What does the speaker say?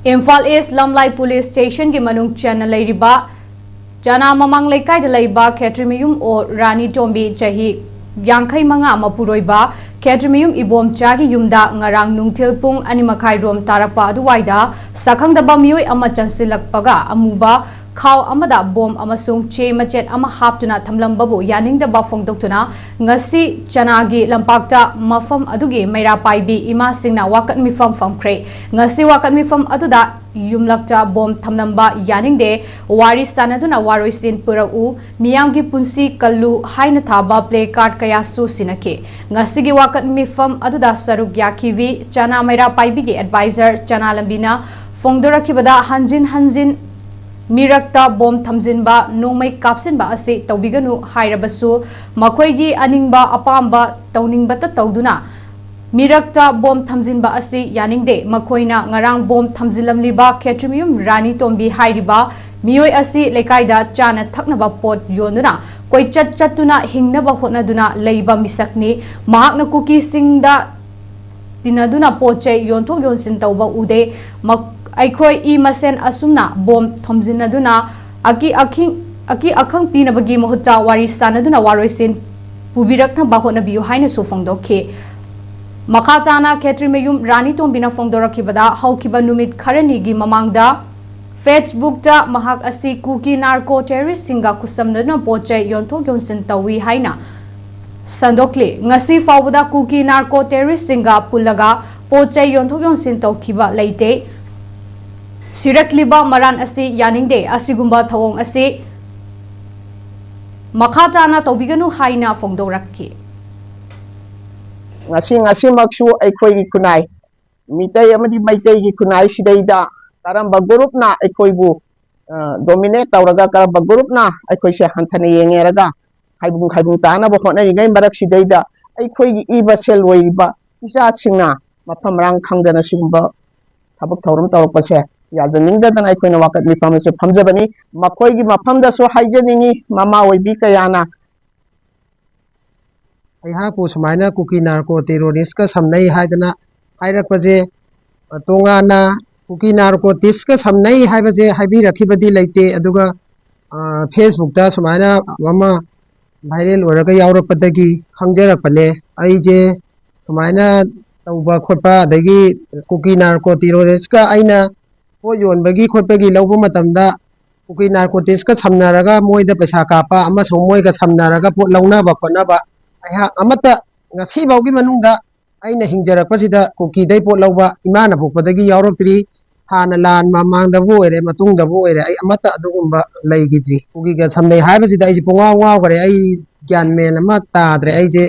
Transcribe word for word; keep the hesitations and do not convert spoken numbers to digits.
ꯏꯝꯐꯥꯜ ꯏꯁ ꯂꯝꯂꯥꯏ police ꯁ꯭ꯇꯦꯁꯟꯒꯤ ꯃꯅꯨꯡ ꯆꯟꯅ ꯂꯩꯔꯤꯕ ꯆꯅꯥ ꯃꯃꯥꯡ ꯂꯩꯀꯥꯏꯗ ꯂꯩꯕ ꯈꯦꯇ꯭ꯔꯤꯃꯌꯨꯝ ꯑꯣ ꯔꯥꯅꯤ ꯇꯣꯝꯕꯤ, ꯆꯍꯤ ꯌꯥꯡꯈꯩ ꯃꯉꯥ, ꯃꯄꯨꯔꯣꯏꯕ ꯈꯦꯇ꯭ꯔꯤꯃꯌꯨꯝ ꯏꯕꯣꯝꯆꯥꯒꯤ ꯌꯨꯝꯗ ꯉꯔꯥꯡ ꯅꯨꯡꯊꯤꯜ ꯄꯨꯡ ꯑꯅꯤ ꯃꯈꯥꯏ ꯔꯣꯝ ꯇꯥꯔꯛꯄ ꯑꯗꯨꯋꯥꯏꯗ ꯁꯛꯈꯪꯗꯕ ꯃꯤꯑꯣꯏ ꯑꯃ ꯆꯪꯁꯤꯜꯂꯛꯄꯒ ꯑꯃꯨꯕ ꯈꯥꯎ ꯑꯃꯗ ꯕꯣꯝ ꯑꯃꯁꯨꯡ ꯆꯦ ꯃꯆꯦꯠ ꯑꯃ ꯍꯥꯞꯇꯨꯅ ꯊꯝꯂꯝꯕꯕꯨ ꯌꯥꯅꯤꯡꯗꯕ ꯐꯣꯡꯗꯣꯛꯇꯨꯅ ꯉꯁꯤ ꯆꯅꯥꯒꯤ ꯂꯝꯄꯥꯛꯇ ꯃꯐꯝ ꯑꯗꯨꯒꯤ ꯃꯩꯔꯥ ꯄꯥꯏꯕꯤ ꯏꯃꯥꯁꯤꯡꯅ ꯋꯥꯀꯠ ꯃꯤꯐꯝ ꯐꯝꯈ꯭ꯔꯦ꯫ ꯉꯁꯤ ꯋꯥꯀꯠ ꯃꯤꯐꯝ ꯑꯗꯨꯗ ꯌꯨꯝꯂꯛꯇ ꯕꯣꯝ ꯊꯝꯂꯝꯕ ꯌꯥꯅꯤꯡꯗꯦ, ꯋꯥꯔꯤ ꯁꯥꯟꯅꯗꯨꯅ ꯋꯥꯔꯣꯏꯁꯤꯟ ꯄꯨꯔꯛꯎ, ꯃꯤꯌꯥꯝꯒꯤ ꯄꯨꯟꯁꯤ ꯀꯜꯂꯨ ꯍꯥꯏꯅ ꯊꯥꯕ ꯄ꯭ꯂꯦ ꯀꯥꯔꯗ ꯀꯌꯥꯁꯨ ꯁꯤꯟꯅꯈꯤ꯫ ꯉꯁꯤꯒꯤ ꯋꯥꯀꯠ ꯃꯤꯐꯝ ꯑꯗꯨꯗ ꯁꯔꯨꯛ ꯌꯥꯈꯤꯕꯤ ꯆꯅꯥ ꯃꯩꯔꯥ ꯄꯥꯏꯕꯤꯒꯤ ꯑꯦꯗꯚꯥꯏꯖꯔ ꯆꯅꯥ ꯂꯝꯕꯤꯅ ꯐꯣꯡꯗꯣꯔꯛꯈꯤꯕꯗ ꯍꯟꯖꯤꯟ ꯍꯟꯖꯤꯟ ꯃꯤꯔꯛꯇ ꯕꯣꯝ ꯊꯝꯖꯤꯟꯕ, ꯅꯣꯡꯃꯩ ꯀꯥꯞꯁꯤꯟꯕ ꯑꯁꯤ ꯇꯧꯕꯤꯒꯅꯨ ꯍꯥꯏꯔꯕꯁꯨ ꯃꯈꯣꯏꯒꯤ ꯑꯅꯤꯡꯕ ꯑꯄꯥꯝꯕ ꯇꯧꯅꯤꯡꯕꯇ ꯇꯧꯗꯨꯅ ꯃꯤꯔꯛꯇ ꯕꯣꯝ ꯊꯝꯖꯤꯟꯕ ꯑꯁꯤ ꯌꯥꯅꯤꯡꯗꯦ꯫ ꯃꯈꯣꯏꯅ ꯉꯔꯥꯡ ꯕꯣꯝ ꯊꯝꯖꯤꯜꯂꯝꯂꯤꯕ ꯈꯦꯇ꯭ꯔꯤꯃꯌꯨꯝ ꯔꯥꯅꯤ ꯇꯣꯝꯕꯤ ꯍꯥꯏꯔꯤꯕ ꯃꯤꯑꯣꯏ ꯑꯁꯤ ꯂꯩꯀꯥꯏꯗ ꯆꯥꯅ ꯊꯛꯅꯕ ꯄꯣꯠ ꯌꯣꯟꯗꯨꯅ ꯀꯣꯏꯆꯠ ꯆꯠꯇꯨꯅ ꯍꯤꯡꯅꯕ ꯍꯣꯠꯅꯗꯨꯅ ꯂꯩꯕ ꯃꯤꯁꯛꯅꯤ꯫ ꯃꯍꯥꯛꯅ ꯀꯨꯀꯤꯁꯤꯡꯗ ꯇꯤꯟꯅꯗꯨꯅ ꯄꯣꯠ ꯆꯩ ꯌꯣꯟꯊꯣꯛ ꯌꯣꯟꯁꯤꯟ ꯇꯧꯕ ꯎꯗꯦ꯫ ꯃꯛ-, ꯑꯩꯈꯣꯏ ꯏ ꯃꯁꯦꯟ ꯑꯁꯨꯝꯅ ꯕꯣꯝ ꯊꯣꯝꯖꯤꯟꯅꯗꯨꯅ ꯑꯀꯤ ꯑꯈꯤꯡ-, ꯑꯀꯤ ꯑꯈꯪ ꯄꯤꯅꯕꯒꯤ ꯃꯍꯨꯠꯇ ꯋꯥꯔꯤ ꯁꯥꯟꯅꯗꯨꯅ ꯋꯥꯔꯣꯏꯁꯤꯟ ꯄꯨꯕꯤꯔꯛꯅꯕ ꯍꯣꯠꯅꯕꯤꯌꯨ ꯍꯥꯏꯅꯁꯨ ꯐꯣꯡꯗꯣꯛꯈꯤ꯫ ꯃꯈꯥ ꯇꯥꯅ ꯈꯦꯇ꯭ꯔꯤꯃꯌꯨꯝ ꯔꯥꯅꯤ ꯇꯣꯝꯕꯤꯅ ꯐꯣꯡꯗꯣꯔꯛꯈꯤꯕꯗ, ꯍꯧꯈꯤꯕ ꯅꯨꯃꯤꯠ ꯈꯔꯅꯤꯒꯤ ꯃꯃꯥꯡꯗ Facebook ꯇ ꯃꯍꯥꯛ ꯑꯁꯤ ꯀꯨꯀꯤ ꯅꯥꯔꯀꯣ ꯇꯦꯔꯣꯔꯤꯁꯁꯤꯡꯒ ꯈꯨꯠꯁꯝꯅꯗꯨꯅ ꯄꯣꯠ ꯆꯩ ꯌꯣꯟꯊꯣꯛ ꯌꯣꯟꯁꯤꯟ ꯇꯧꯏ ꯍꯥꯏꯅ ꯁꯟꯗꯣꯛꯂꯤ꯫ ꯉꯁꯤ ꯐꯥꯎꯕꯗ ꯀꯨꯀꯤ ꯅꯥꯔꯀꯣ ꯇꯦꯔꯣꯔꯤꯁꯁꯤꯡꯒ ꯄꯨꯜꯂꯒ ꯄꯣꯠ ꯆꯩ ꯌꯣꯟꯊꯣꯛ ꯌꯣꯟꯁꯤꯟ ꯇꯧꯈꯤꯕ ꯂꯩꯇꯦ꯫ ꯁꯤꯔꯛꯂꯤꯕ ꯃꯔꯥꯟ ꯑꯁꯤ ꯌꯥꯅꯤꯡꯗꯦ꯫ ꯑꯁꯤꯒꯨꯝꯕ ꯊꯧꯑꯣꯡ ꯑꯁꯤ ꯃꯈꯥ ꯇꯥꯅ ꯇꯧꯕꯤꯒꯅꯨ ꯍꯥꯏꯅ ꯐꯣꯡꯗꯣꯔꯛꯈꯤ꯫ ꯉꯁꯤ, ꯉꯁꯤꯃꯛꯁꯨ ꯑꯩꯈꯣꯏꯒꯤ ꯈꯨꯟꯅꯥꯏ, ꯃꯤꯇꯩ ꯑꯃꯗꯤ ꯃꯩꯇꯩꯒꯤ ꯈꯨꯟꯅꯥꯏ ꯁꯤꯗꯩꯗ ꯀꯔꯝꯕ ꯒ꯭ꯔꯨꯞꯅ ꯑꯩꯈꯣꯏꯕꯨ, ꯑ, ꯗꯣꯃꯤꯅꯦꯠ ꯇꯧꯔꯒ, ꯀꯔꯝꯕ ꯒ꯭ꯔꯨꯞꯅ ꯑꯩꯈꯣꯏꯁꯦ ꯍꯟꯊꯅ ꯌꯦꯡꯉꯦꯔꯒ ꯍꯥꯏꯕꯨꯡ ꯈꯥꯏꯕꯨꯡ ꯇꯥꯅꯕ ꯍꯣꯠꯅꯔꯤꯉꯩ ꯃꯔꯛꯁꯤꯗꯩꯗ ꯑꯩꯈꯣꯏꯒꯤ ꯏ ꯃꯁꯦꯜ ꯑꯣꯏꯔꯤꯕ ꯏꯆꯥꯁꯤꯡꯅ ꯃꯐꯝ ꯃꯔꯥꯡ ꯈꯪꯗꯅ ꯁꯤꯒꯨꯝꯕ ꯊꯕꯛ ꯊꯧꯔꯝ ꯇꯧꯔꯛꯄꯁꯦ ꯌꯥꯖꯅꯤꯡꯗꯗꯅ ꯑꯩꯈꯣꯏꯅ ꯋꯥꯀꯠ ꯃꯤꯐꯝ ꯑꯁꯦ ꯐꯝꯖꯕꯅꯤ꯫ ꯃꯈꯣꯏꯒꯤ ꯃꯐꯝꯗꯁꯨ ꯍꯥꯏꯖꯅꯤꯡꯉꯤ, ꯃꯃꯥ ꯑꯣꯏꯕꯤ ꯀꯌꯥꯅ ꯑꯩꯍꯥꯛꯄꯨ ꯁꯨꯃꯥꯏꯅ ꯀꯨꯀꯤ ꯅꯥꯔꯀꯣ ꯇꯦꯔꯣꯔꯤꯁꯀ ꯁꯝꯅꯩ ꯍꯥꯏꯗꯅ ꯍꯥꯏꯔꯛꯄꯁꯦ, ꯑ, ꯇꯣꯉꯥꯟꯅ ꯀꯨꯀꯤ ꯅꯥꯔꯀꯣꯇꯤꯛꯁꯀ ꯁꯝꯅꯩ ꯍꯥꯏꯕꯁꯦ ꯍꯥꯏꯕꯤꯔꯛꯈꯤꯕꯗꯤ ꯂꯩꯇꯦ꯫ ꯑꯗꯨꯒ ꯐꯦꯁꯕꯨꯛꯇ ꯁꯨꯃꯥꯏꯅ ꯑꯃ ꯚꯥꯏꯔꯦꯜ ꯑꯣꯏꯔꯒ ꯌꯥꯎꯔꯛꯄꯗꯒꯤ ꯈꯪꯖꯔꯛꯄꯅꯦ꯫ ꯑꯩꯁꯦ ꯁꯨꯃꯥꯏꯅ ꯇꯧꯕ ꯈꯣꯠꯄ, ꯑꯗꯒꯤ ꯀꯨꯀꯤ ꯅꯥꯔꯀꯣ ꯇꯦꯔꯣꯔꯤꯁꯀ ꯑꯩꯅ ꯄꯣꯠ ꯌꯣꯟꯕꯒꯤ ꯈꯣꯠꯄꯒꯤ ꯂꯧꯕ ꯃꯇꯝꯗ ꯀꯨꯀꯤ ꯅꯥꯔꯀꯣꯇꯤꯛꯁꯀ ꯁꯝꯅꯔꯒ ꯃꯣꯏꯗ ꯄꯩꯁꯥ ꯀꯥꯞꯄ ꯑꯃꯁꯨꯡ ꯃꯣꯏꯒ ꯁꯝꯅꯔꯒ ꯄꯣꯠ ꯂꯧꯅꯕ ꯈꯣꯠꯅꯕ ꯑꯩꯍꯥꯛ ꯑꯃꯠꯇ ꯉꯁꯤꯐꯥꯎꯒꯤ ꯃꯅꯨꯡꯗ ꯑꯩꯅ ꯍꯤꯡꯖꯔꯛꯄꯁꯤꯗ ꯀꯨꯀꯤꯗꯩ ꯄꯣꯠ ꯂꯧꯕ ꯏꯃꯥꯅ ꯄꯣꯛꯄꯗꯒꯤ ꯌꯥꯎꯔꯛꯇ꯭ꯔꯤ꯫ ꯍꯥꯟꯅ ꯂꯥꯟ ꯃꯃꯥꯡꯗꯕꯨ ꯑꯣꯏꯔꯦ, ꯃꯇꯨꯡꯗꯕꯨ ꯑꯣꯏꯔꯦ, ꯑꯩ ꯑꯃꯠꯇ ꯑꯗꯨꯒꯨꯝꯕ ꯂꯩꯈꯤꯗ꯭ꯔꯤ꯫ ꯀꯨꯀꯤꯒ ꯁꯝꯅꯩ ꯍꯥꯏꯕꯁꯤꯗ ꯑꯩꯁꯦ ꯄꯨꯡꯉꯥꯎ ꯉꯥꯎꯈ꯭ꯔꯦ꯫ ꯑꯩ ꯒ꯭ꯌꯥꯟ ꯃꯦꯟ ꯑꯃ ꯇꯥꯗ꯭ꯔꯦ꯫ ꯑꯩꯁꯦ